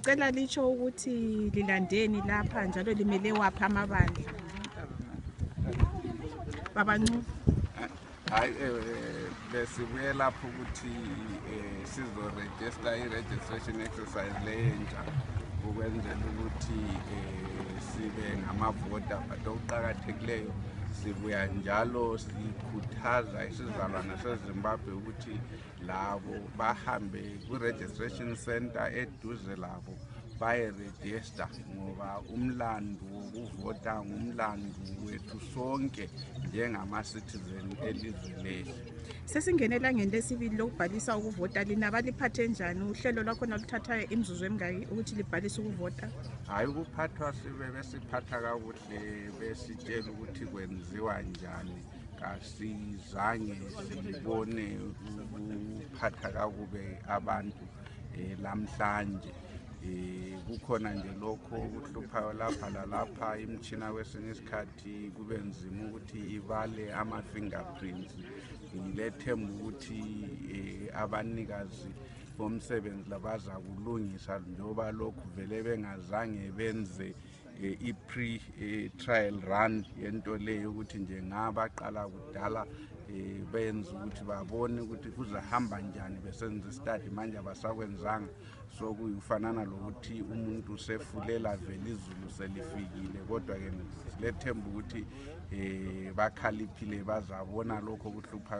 Ngicela licho ukuthi lilandeni lapha njalo limele waphi amabandla. Abantu hayi besibuye lapho ukuthi sizoregister i-registration exercise lentsha ukwenzela ukuthi sibe ngamavota. But okuqakathekileyo sibuya njalo sikhuthaza isizalwane seZimbabwe ukuthi labo bahambe ku-registration center eduze labo baye-register, ngoba umlando wokuvota ngumlando wethu sonke njengama-citizen elizwe lethu. Sesingenela ngelesibili lokubhalisa ukuvota, lina baliphathe njani? Uhlelo lwakhona luthatha imizuzu emingaki ukuthi libhalise ukuvota? Hayi, ukuphathwa sibe besiphatha kakuhle, besitshela ukuthi kwenziwa njani. Kasizange sibone ukuphatha kakube abantu lamhlanje. Kukhona nje lokho ukuhluphayo lapha lalapha, imtshina kwesinye isikhathi kube nzima ukuthi ibale ama-fingerprints. Ngilethemba ukuthi abanikazi bomsebenzi labaza kulungisa njengoba lokhu vele bengazange benze i-pre-trial run yento leyo, ukuthi nje ngabaqala kudala benze ukuthi babone ukuthi kuzahamba njani besenza i-study. Manje abasakwenzanga, so kuyifanana lokuthi umuntu usefulela vele izulu selifikile. Kodwa-ke silethemba ukuthi bakhaliphile, bazabona lokho kuhluphayo.